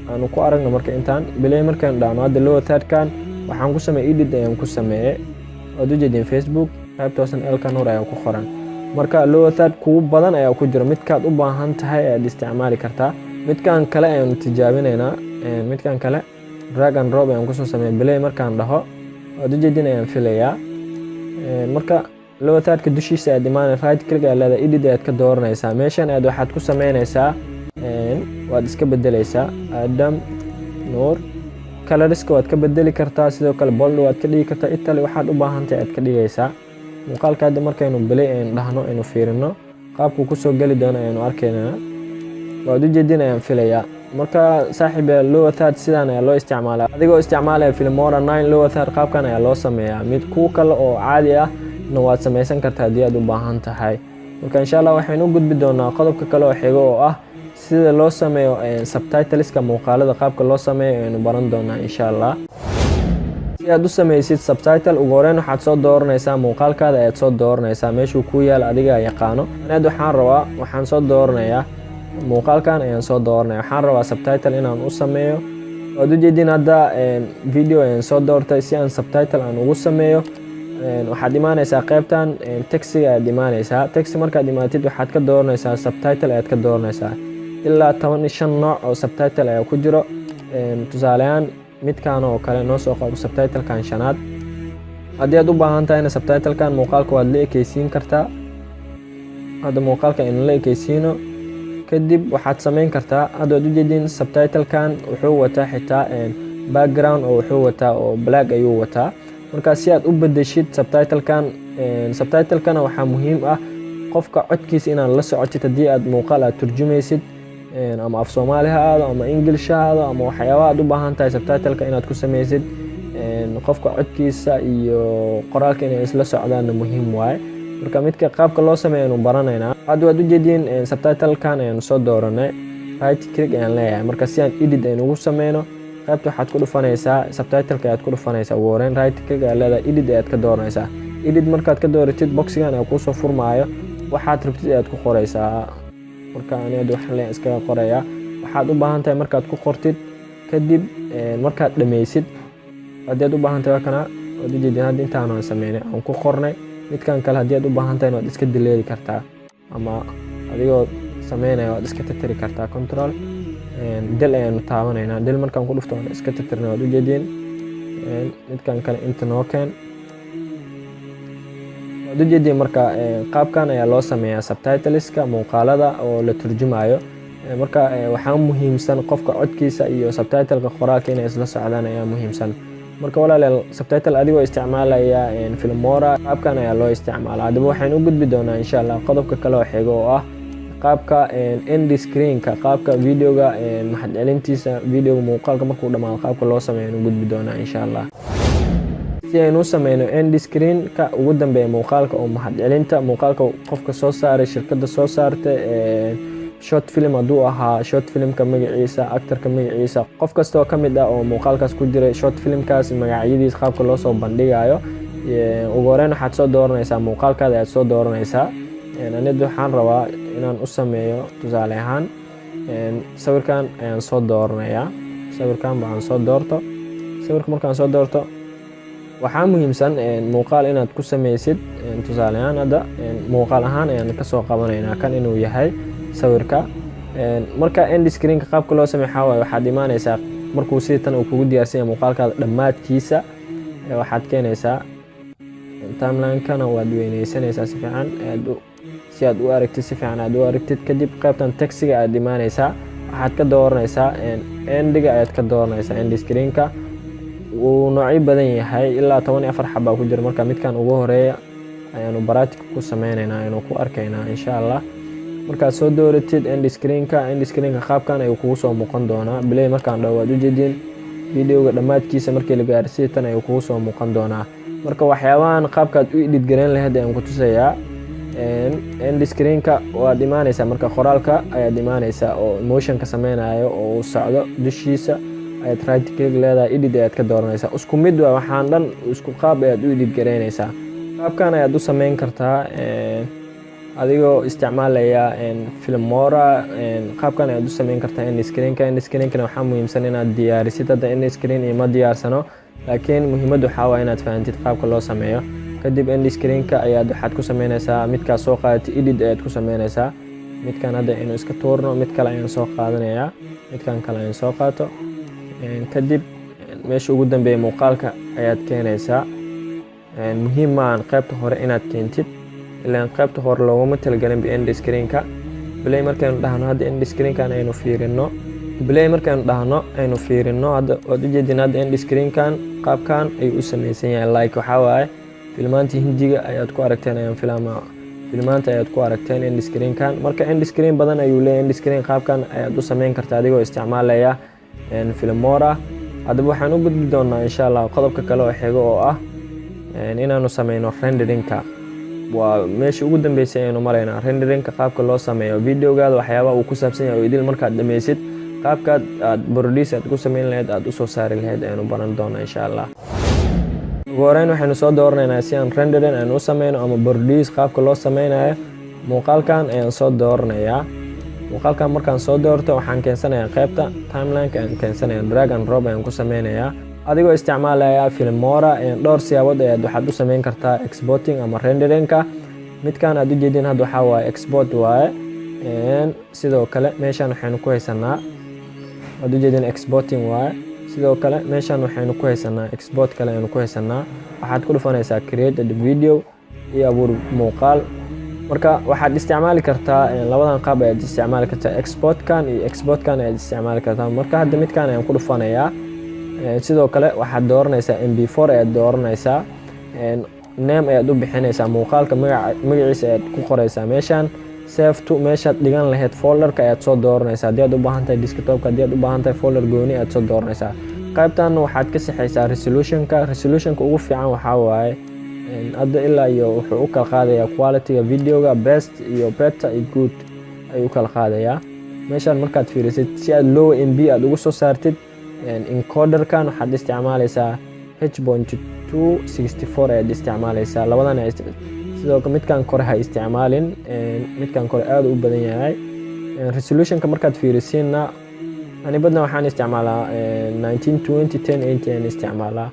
A: Aanu ku aragno. Marka intaan play markaan dhahno, hadda lower thirdkan waxaan ku sameeyey edit ayaan ku sameeyey. Waad ujeedin, Facebook qaybta hoosan Elka Nuur ayaa ku qoran. Marka lower third kugu badan ayaa ku jira, midkaad u baahan tahay ayaad isticmaali kartaa. Midkan kale ayaanu tijaabinaynaa. Midkan kale drag and drop ayaan kusoo sameeyey. Play markaan dhaho, waad ujeedin ayaan filayaa. Marka lower thirdka dushiisa ayaad imaanay, right click ayaa leedahay, edit ayaad ka dooranaysaa. Meeshan ayaad waxaad ku sameynaysaa, waad iska bedeleysaa Adam Nuur. Colorska waad ka bedeli kartaa, sidoo kale bold waad ka dhigi kartaa, italic waxaad u baahantahay aad ka dhigaysaa. Muuqaalka hadda markaynu play aynu dhahno, aynu fiirino qaabkuu kusoo geli doono ayaynu arkaynaa. Waad ujeedin ayaan filayaa. Marka saaxiib, lower third sidaan ayaa loo isticmaalaa. Adigoo isticmaalaya Filmora 9, lower third qaabkan ayaa loo sameeyaa. Mid kuwa kale oo caadi ah na waad sameysan kartaa haddii aad u baahan tahay. Marka insha Allah waxaynu u gudbi doonaa qodobka kale oo xigo, oo ah sida loo sameeyo subtitleska muuqaalada. Qaabka loo sameeyo aynu baran doonaa insha Allah. Si aad u sameysid subtitle, ugu horeyn waxaad soo dooranaysaa muuqaalkaada ayaad soo dooranaysaa. Meeshuu ku yaal adiga yaqaano. Anaad waxaan rabaa, waxaan soo dooranayaa muuqaalkan ayaan soo dooranaya. Waxaan rabaa subtitle inaan u sameeyo. Waad ujeedin, hadda video ayaan soo doortay si aan subtitle aan ugu sameeyo. Waxaad imaanaysaa qaybtan textiga ayaad imaanaysaa. Text markaad imaatid, waxaad ka dooranaysaa subtitle ayaad ka dooranaysaa. Ilaa 15 nooc oo subtitle ayaa ku jiro. Tusaalehaan midkan oo kale noo soo qabo, subtitlekan shanaad. Haddii aad u baahan tahayna, subtitlekan muuqaalka waad la ekeysiin kartaa. Hadda muuqaalka aynu la ekeysiino. Kadib waxaad sameyn kartaa, hadda waad ujeedin, subtitlekan wuxuu wataa xitaa background oo wuxuu wataa oo black ayuu wataa. Marka si aad u bedeshid subtitlekan, subtitlekana waxaa muhiim ah qofka codkiisa inaad la socotid. Haddii aad muuqaal aad turjumaysid, ama af Soomaali ha aado ama English ha aado ama waxyaabaha aad u baahan tahay subtitleka inaad ku sameysid, qofka codkiisa iyo qoraalka inay isla socdaanna muhiim waaye. Marka midka qaabka loo sameeyo aynu baranaynaa. Hadda waad ujeediin, subtitlekan ayanu soo dooranay, right click ayaan leeyahay. Marka si aan edit aynu ugu sameyno, qaybta waxaad ku dhufanaysaa subtitleka ayaad ku dhufanaysaa. Ugu horeyn right click ayaad leedahay, edit ayaad ka dooranaysaa. Edit markaad ka dooratid, boxigan ayaa kuusoo furmaayo. Waxaad rabtid ayaad ku qoraysaa. Marka ani hadda waxaan leeyahay iskaga qorayaa waxaad u baahan tahay. Markaad ku qortid kadib, markaad dhameysid, haddii aad u baahan tahay, waa kana, waad ujeedin, hadda intaan sameynay aan ku qornay. Midkan kale haddii aad u baahan tahay, waad iska dileedi kartaa ama adigoo sameynaya waad iska tirtiri kartaa. Control del ayaanu taabanaynaa. Del markaan ku dhufto, waan iska tirtirnay, waad ujeediin. Midkan kale inta noo keen, waad ujeediin. Marka qaabkan ayaa loo sameeyaa subtitleska muuqaalada oo la turjumayo. Marka waxaa muhiimsan qofka codkiisa iyo subtitleka qoraalka inay isla socdaan ayaa muhiimsan. Marka walaalayaal, subtitle adigoo isticmaalaya Filmora qaabkan ayaa loo isticmaalaa. Haddaba waxaynu u gudbi doonaa insha Allah qodobka kale oo xigo, oo ah qaabka end screenka, qaabka videoga mahadcelintiisa, videoga muuqaalka markuu dhamaado qaabka loo sameeyo aynu gudbi doonaa insha Allah. Si aynu u sameyno end screenka ugu dambeeya muuqaalka oo mahadcelinta, muuqaalka qofka soo saaray, shirkadda soo saartay, short film hadduu ahaa, short filmka magaciisa, actorka magaciisa, qof kasta oo ka mid ah oo muuqaalkaas ku jiray short filmkaas magacyadiisa, qaabka loo soo bandhigayo. Ugu horeyn waxaad soo dooranaysaa muuqaalkaada ayaad soo dooranaysaa. Anida waxaan rabaa inaan u sameeyo, tusaale ahaan sawirkan ayaan soo dooranayaa. Sawirkan baan soo doorto. Sawirka markaan soo doorto, waxaa muhiimsan muuqaal inaad ku sameysid. Tusaale ahaan hadda muuqaal ahaan ayaan kasoo qabanaynaa kan inuu yahay sawirka. Marka end screenka qaabka loo sameeyo waxaa waaye, waxaad imaanaysaa markuu sida tan uu kugu diyaarsan yahay muuqaalkaada dhammaadkiisa, waxaad keenaysaa timeline-kana, waad weyneysanaysaa si fiican si aad u aragtid, si fiican aad u aragtid. Kadib qaybtan textiga aad imaanaysaa, waxaad ka dooranaysaa endiga ayaad ka dooranaysaa. End screenka wuu noocyo badan yahay, ilaa 14 xabaa ku jira. Marka midkan ugu horeeya ayaanu practice ku sameyneynaa, aynu ku arkaynaa insha Allah. Markaad soo dooratid end screenka, end screenka qaabkan ayuu kugu soo muuqan doonaa. Play markaan dhaho, waad ujeediin, videoga dhammaadkiisa markii la gaaro sida tan ayuu kugu soo muuqan doonaa. Marka waxyaabahan qaabkaad u edit gareyn lahayd ayaan ku tusayaa. End screenka waad imaanaysaa, marka qoraalka ayaad imaanaysaa oo motionka sameynayo oo uu socdo dushiisa ayaad right click leedahay, edit ayaad ka dooranaysaa. Isku mid waa, waxaan dhan isku qaab ayaad u edit gareynaysaa. Qaabkan ayaad u sameyn kartaa. Adigoo isticmaalaya Filmora, qaabkan ayaad u sameyn kartaa end screenka. End screenkana waxaa muhiimsan inaad diyaarisid. Hadda end screen ima diyaarsano, laakiin muhiimaddu waxaa waa inaad fahantid qaabka loo sameeyo. Kadib end screenka ayaad waxaad ku sameynaysaa midkaas soo qaadatay, edit ayaad ku sameynaysaa. Midkan hadda aynu iska tuurno, mid kale ayaan soo qaadanayaa. Midkan kale ayaan soo qaato. Kadib meesha ugu dambeeya muuqaalka ayaad keenaysaa. Muhiim maahan qaybta hore inaad keentid, ilaan qaybta hore looguma talagelin end screenka. Play markaynu dhahno hadda, end screenkan aynu fiirino. Play markaynu dhahno, aynu fiirino. Hadda waad ujeedin, hadda end screenkan qaabkan ayuu u sameysan yahay. Like waxaa waaye filmaantii Hindiga ayaad ku aragteen ayaan filama, filmaanta ayaad ku aragteen end screenkan. Marka end screen badan ayuu leeyahay. End screen qaabkan ayaad u sameyn kartaa adigoo isticmaalaya Filmora. Haddaba waxaan u gudbi doonaa, insha Allah, qodobka kale oo xigo oo ah inaanu sameyno renderingka. Waa meesha ugu dambeysay aynu maraynaa, renderingka, qaabka loo sameeyo videogaada, waxyaabaha uu ku saabsan yahay oo idil. Markaad dhameysid, qaabkaad aad produce aad ku sameyn lahayd, aad usoo saari lahayd aynu baran doonaa, insha Allah. Ugu horeyn waxaynu soo dooranaynaa si aan rendering aynu u sameyno ama produce qaabka loo sameynayo. Muuqaalkan ayaan soo dooranayaa. Muuqaalkan markaan soo doorto, waxaan keensanayaa qaybta timelineka ayaan keensanaya. Drag and drop ayaan ku sameynayaa adigoo isticmaalaya Filmora. Dhowr siyaabood ayaad waxaad u sameyn kartaa exporting ama renderingka. Midkan aad ujeedin hadda waxaa waaye export waaye. Sidoo kale meeshan waxaynu ku haysanaa, waad ujeedin, exporting waaye. Sidoo kale meeshan waxaynu ku haysanaa export kale aynu ku haysanaa. Waxaad ku dhufanaysaa create a video iyo abuur muuqaal. Marka waxaad isticmaali kartaa labadan qaab ayaad isticmaali kartaa, exportkan iyo exportkan ayaad isticmaali kartaa. Marka hadda midkan ayaan ku dhufanayaa. Sidoo kale waxaad dooranaysaa MP4 ayaad dooranaysaa. Name ayaad u bixinaysaa muuqaalka, magaciisa ayaad ku qoraysaa meeshan. Save to, meeshaad dhigan lahayd folderka ayaad soo dooranaysaa. Haddii aad u baahan tahay desktopka, haddii aad u baahan tahay folder gooni ayaad soo dooranaysaa. Qaybtan waxaad ka sixaysaa resolutionka. Resolutionka ugu fiican waxaa waaye hadda ilaa iyo wuxuu u kala qaadayaa qualityga videoga, best iyo better iyo good ayuu u kala qaadayaa. Meeshaan markaad fiirisid, si aad low MB aad ugu soo saartid, encoderkan waxaad isticmaalaysaa H.264 ayaad isticmaalaysaa. Labadan sidoo kale, midkan kore ha isticmaalin, midkan kore aad u badan yahay. Resolutionka markaad fiirisiinna, ani badna waxaan isticmaalaa 1920 1080 ayaan isticmaalaa.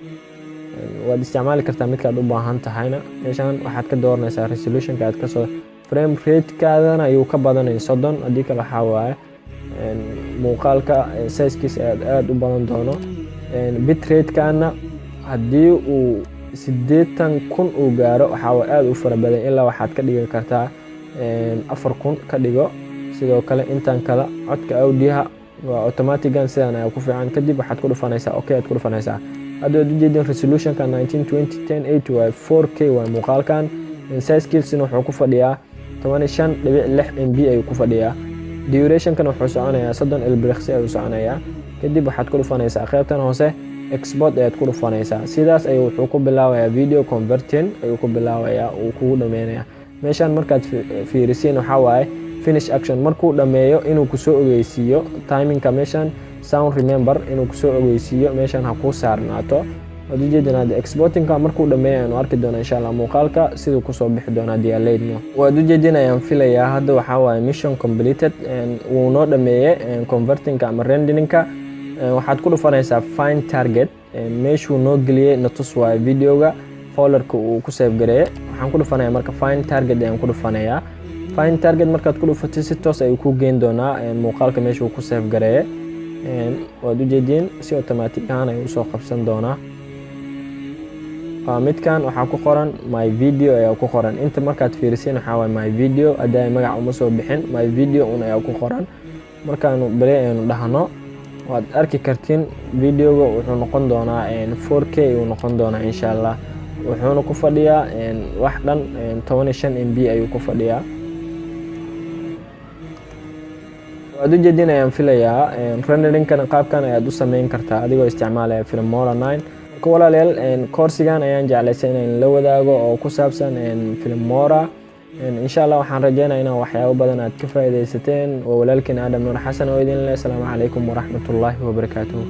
A: Waad isticmaali kartaa midkaad u baahan tahayna. Meeshan waxaad ka dooranaysaa resolutionka aad kasoo, frame ratekaadana ayuu ka badanay 30. Haddii kale waxaa waaye muuqaalka sizekiisa aad aada u badan doono. Bitratekana haddii uu 80,000 uu gaaro, waxaa aada u fara badan, ilaa waxaad ka dhigi kartaa 4000 ka dhigo. Sidoo kale intan kale codka audioha waa automatigan, sidan ayaa ku fiican. Kadib waxaad ku dhufanaysaa okay aad ku dhufanaysaa. Hadda waad ujeedin resolutionka 1920 1080 waa 4K waa muuqaalkan. Sizekiisina wuxuu ku fadhiyaa 15.6 MB ayuu ku fadhiyaa. Durationkan wuxuu soconayaa 30 ilbiriqsi ayuu soconayaa. Kadib waxaad ku dhufanaysaa qaybtan hoose, export ayaad ku dhufanaysaa. Sidaas ayuu wuxuu ku bilaabayaa, video converting ayuu ku bilaabayaa, uu kugu dhameynaya. Meeshaan markaad fiirisiin, waxaa waaye finish action, markuu dhameeyo inuu kusoo ogeysiiyo timingka. Meeshan sound remember, inuu kusoo ogeysiiyo meeshan ha kuu saarnaato. Waad ujeedin hadda exportingka markuu dhameeyo ayanu arki doona, insha Allah, muuqaalka siduu kusoo bixi doona haddii aan leydmo. Waad ujeedin ayaan filayaa. Hadda waxaa waaye mission completed, wuu noo dhameeyey convertingka ama renderingka. Waxaad ku dhufanaysaa find target. Meeshuu noo geliyey natus waaye videoga folderka uu ku save gareeyey. Waxaan ku dhufanaya marka find target ayaan ku dhufanayaa. Find target markaad ku dhufatid, si toos ayuu ku geyn doonaa muuqaalka meeshuu ku save gareeye. Waad ujeediin, si automatic ahaan ayuu usoo qabsan doonaa. Midkan waxaa ku qoran my video ayaa ku qoran. Inta markaad fiirisiin, waxaa waay my video. Hadda magac uma soo bixin, my video un ayaa ku qoran. Markaanu play aynu dhahno, waad arki kartiin videoga wuxuu noqon doonaa 4K ayuu noqon doonaa, insha Allah. Wuxuuna ku fadhiyaa wax dhan 15 MB ayuu ku fadhiyaa. Waad ujeedin ayaan filayaa. Renderingkana qaabkan ayaad u sameyn kartaa adigoo isticmaalaya Filmora 9. Marka walaalayaal, koorsigan ayaan jeclaysay inaan la wadaago oo ku saabsan Filmora. Insha Allah waxaan rajeynaya inaan waxyaabo badan aad ka faa'iidaysateen. Waa walaalkiin Aadam Nuur Xasan oo idin leh asalaamu calaykum waraxmatullaahi wabarakaatuhu.